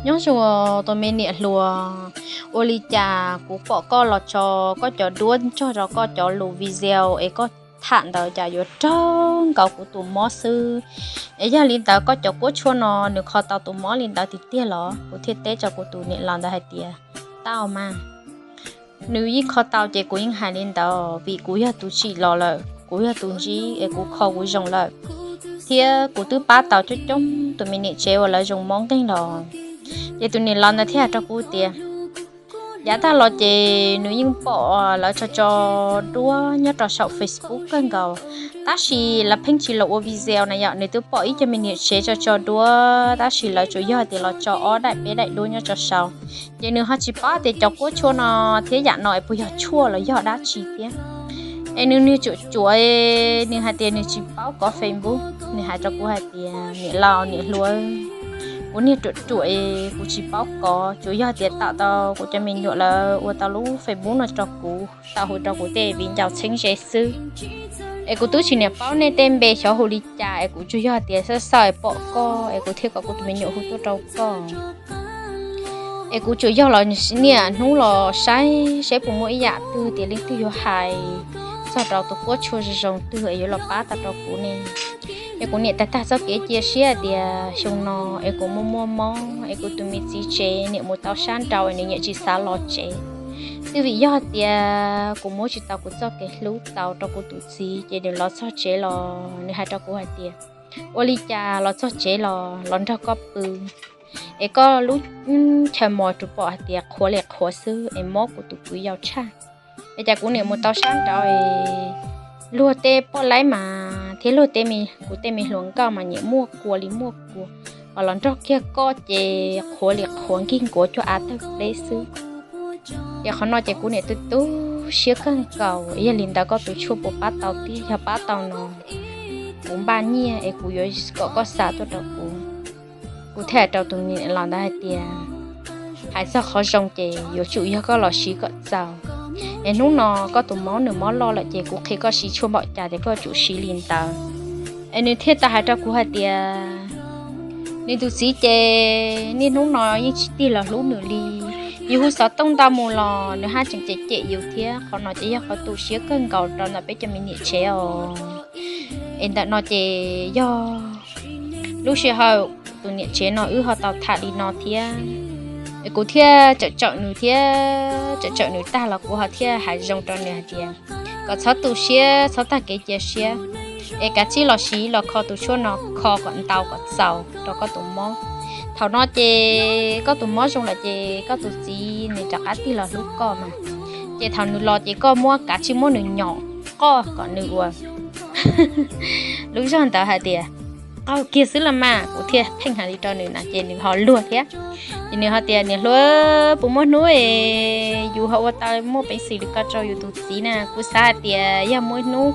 Nyob zoo tus me niam hluas, ua li cas kuv pom koj los tso koj cov duab nrog rau koj cov lus video es koj tham ntawd cas yuav raug nkaus kuv tus mob xwb? Es yog li ntawd koj cov kuab tshuaj no nws kho tau tus mob li ntawd tiag tiag los? Kuv thiaj teb rau kuv tus niam laus ntawd hais tias, tau mas, nws yeej kho tau ces kuv yeej hais li ntawd vim kuv yog tus tsim los lawm, kuv yog tus ntsib es kuv kho kuv zoo lawm, thiab kuv twb pab tau coob coob tus me niam tsev uas lawv zoo mob nkeeg los. Ces tus niam laus ntawd thiaj hais rau kuv tias, yav tag los ces nws yeej pom lawv tso tso duab nyob rau saum Facebook kawg nkaus, tab sis lawv pheej tsis los ua video na yom. Nws twb pom ib co me niam tsev tso tso duab tab sis lawv tsuas yog tias los tso ob daim peb daim duab nyob rau saud. Ces nws ho tsis paub tias cov kuab tshuaj no thiab yam no es puas yog tshuaj los yog dab tsi thiab. Es nws niag ruam ruam, nws hais tias nws tsis paub kov Facebook. Nws hais rau kuv hais tias, niam laus niam hluas, kuv niag ruam ruam es kuv tsis paub kov, tsuas yog tias tawm tau kuv cov me nyuam lawv ua tau lub Facebook no rau kuv, tau hu rau kuv tej viv ncaus txheeb ze xwb. Es kuv twb tsis niam paub nej tej npe xyov hu li cas, es kuv tsuas yog tias xawj xawj pom koj es kuv thiaj kom kuv tus me nyuam hu tuaj rau koj. Es kuv tsuas yog los niaj hnub los saib saib puas muaj ib yam twg tias leej twg yuav hais txog rau tus kuab tshuaj zoo zoo twg es yuav los pab tau rau kuv ne. Es kuv niam tag tag txoj kev cia siab tias xyoo no es kuv muaj muaj mob es kuv tus me txiv tsev niam mus tau sab nraud es nws nyiam tsis xav los tsev. Twb vim yog tias kuv muab tsis tau kuv txoj kev hlub txaus rau kuv tus txiv ces nws los txog tsev los nws hais rau kuv hais tias, ua li cas los txog tsev los los nrog koj pw, es koj lub chaw mos rau pom hais tias qhuav li qhuav xwb es mob kuv tus kwv yau tshaj. Es cas kuv niam mus tau sab nraud es luag tej poj laib mas thiab luag tej, kuv tej me hluas nkauj mas nyiam muaj kua li muaj kua, los los nrog kiag koj ces qhuav li qhuav nkig nkuav cuag av tawg pleb xwb. Ces qhov no ces kuv niam tu tu siab kawg nkaus, yog li ntawd koj tus tshuaj puas pab tau tiag? Yog pab tau no kuv npaj nyiaj es kuv yuav kom koj xa tuaj rau kuv. Kuv thiaj hais rau tus niam laus ntawd hais tias, hais txog qhov zoo ces yuav tsum yog koj los siv kom txaus. Es hnub no koj tus mob nws mob loj lawm ces kuv qhia koj siv tshuaj npaum cas ces koj tsum siv li ntawd. Es nws thiaj tau hais rau kuv hais tias, nws tus txiv ces niaj hnub no yeej tsis tig los hlub nws li. Yus hu xov tooj ntau mus los nws haj tseem cem cem yus thiab. Qhov no ces yog qhov tu siab kawg nkaus rau ntawm peb cov me niam tsev os. Es ntawm no ces yog lub sij hawm tus niam tsev no wb ho tau tham li no thiab. Es kuv thiaj tsawm tsawm nws thiab, tsawm tsawm nws tag los kuv ho thiaj hais zoo rau nws hais tias, kom txhob tu siab, txhob tag kev cia siab, es kav tsij los siv los kho tus tshuaj no, kho kom ntau kom txaus rau koj tus mob. Thaum no ces koj tus mob zoo lawm ces koj tus txiv nws rov qab tig los hlub koj mas. Ces thaum nws los ces koj muab, kav tsij muab nws nyom qoj kom nws ua lub zog ntawd hais tias, qaug kiag xwb los mas. Kuv thiaj pheej hais li rau nws na ces nws ho luag thiab. Ces nws ho tias, niam hluas, puas muaj hnub es yus ho ua tau muaj peev xwm li ko rau yus tus txiv na? Kuv xav hais tias yog muaj ib hnub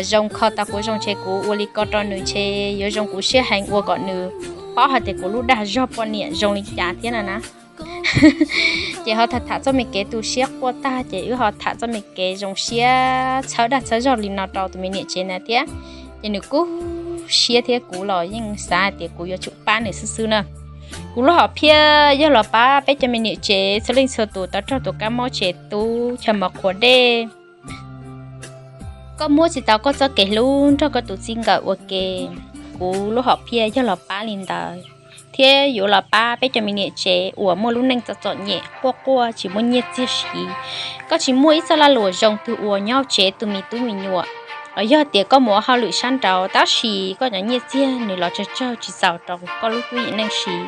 zoo kho tau kuv zoo ntshe kuv ua li ko rau nws ntshe yuav zoo kuv siab heev, ua kom nws paub hais tias kuv lub dag zog poj niam zoo li cas thiab no na. Ces ho tham tham txoj me kev tu siab quaj tag ces wb ho tham txoj me kev zoo siab txhawb dag txhawb zog li no rau tus me niam tsev ntawd thiab. Ces nws kub siab thiab kuv los yeej xav hais tias kuv yuav tsum pab nws xwb xwb na. Kuv lub hom phiaj yog los pab peb cov me niam tsev txhua leej txhua tus tau raug tus kab mob tsev tub chaw mos qhuav dej. Koj muab tsis tau koj txoj kev hlub nrog koj tus txij nkawm ua ke, kuv lub hom phiaj yog los pab li ntawd, thiab yuav los pab peb cov me niam tsev uas muaj lub neej txom txom nyem quaj quaj tsis muaj nyiaj txiag siv. Koj tsis muaj ib txoj laj luam zoo twg ua nyob tsev tu me tub me nyuam, los yog tias koj mus ua hauj lwm sab nraud tab sis koj cov nyiaj txiag nws los tsawg tsawg tsis txaus rau koj lub cuab yim neej siv.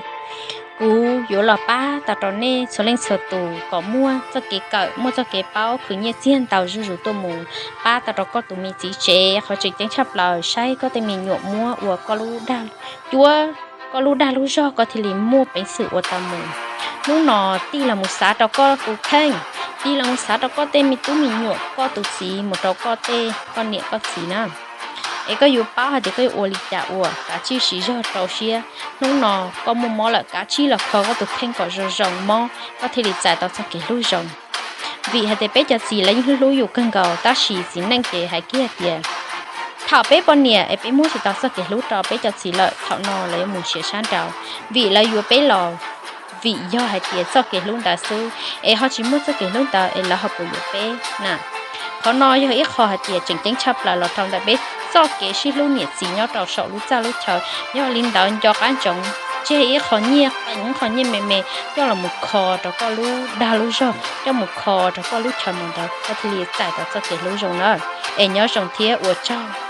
Kuv yuav los pab tau rau nej txhua leej txhua tus kom muaj txoj kev kawm, muaj txoj kev paub khwv nyiaj txiag ntau zuj zus tuaj mus pab tau rau koj tus me txiv tsev. Qhov tseem ceeb tshaj plaws saib koj tej me nyuam muab ua koj lub dag cuab, koj lub dag lub zog koj thiaj li muaj peev xwm ua tau mus. Hnub no tig los mus xav rau koj tus kheej, tig los mus xav rau koj tej me tub me nyuam, koj tus txiv mus rau koj tej koj niam koj txiv na. Es koj yuav paub hais tias koj yuav ua li cas ua, kav tsij siv zog rau siab. Hnub no koj muaj mob lawm kav tsij los kho koj tus kheej kom zoo zoo mob koj thiaj li txais tau txoj kev hlub zoo. Vim hais tias peb cov txiv lawv yeej hlub hlub yus kawg nkaus tab sis txiv neej ces hais kiag tias thaum peb poj niam es peb muab tsis tau txoj kev hlub rau peb cov txiv lawm thaum no lawv yuav mus nrhiav sab nraud, vim lawv yuav peb los vim yog hais tias txoj kev hlub ntawd xwb, es ho tsis muaj txoj kev hlub ntawd es lawv ho puas yuav peb na? Qhov no yog ib qho hais tias tseem ceeb tshaj plaws los rau ntawm peb txoj kev sib hlub niam txiv nyob rau saum lub txaj lub chaw. Yog li ntawd nco qab ntsoov tseg ib qho nyiaj qees, ib qho nyiaj me me coj los mus kho rau koj lub dag lub zog, coj mus kho rau koj lub chaw mus ntawd koj thiaj li txais tau txoj kev hlub zoo na. Es nyob zoo thiab ua tsaug.